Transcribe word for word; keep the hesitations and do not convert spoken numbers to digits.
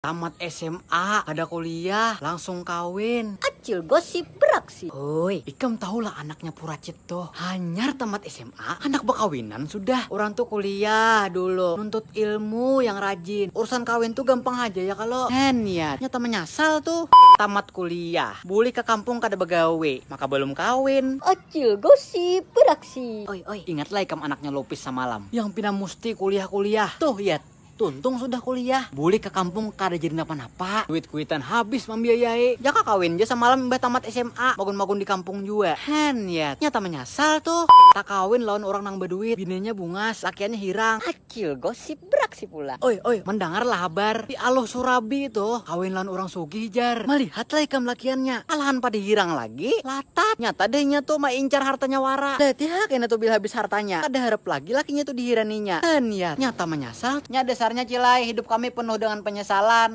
Tamat S M A, kada kuliah, langsung kawin. Acil gosip beraksi. Oi, ikam tahulah anaknya Puracit tuh. Hanyar tamat S M A, anak bakawinan sudah. Orang tuh kuliah dulu, nuntut ilmu yang rajin. Urusan kawin tuh gampang aja ya kalau. Hen ya, nyata menyasal tuh. Tamat kuliah, bulih ke kampung kada begawe, maka belum kawin. Acil gosip beraksi. Oi, oi, ingatlah ikam anaknya Lupis samalam. Yang pina musti kuliah-kuliah. Tuh, ya, tuntung sudah kuliah. Bulih ke kampung kada jadi napa-napa. Duit kuitan habis membiayai. Jaka kawin aja samalam imbah tamat S M A. Magun-magun di kampung jua. Hen ya, nyata menyasal tuh. Tak kawin lawan orang nang berduit. Bininya bungas, lakiannya hirang. Acil gosip beraksi pula. Oi, oi, mendengarlah habar di Aluh Surabi tuh kawin lawan orang sugih jar. Melihatlah ikam lakiannya. Alahan pada hirang lagi. Latat. Nyata dehnya tuh maincar hartanya wara. Datih kena tuh bila habis hartanya. Kada harap lagi lakinya tuh dihiraninya. Hen ya, nyata menyasal. Nya dasarnya Cilai, hidup kami penuh dengan penyesalan.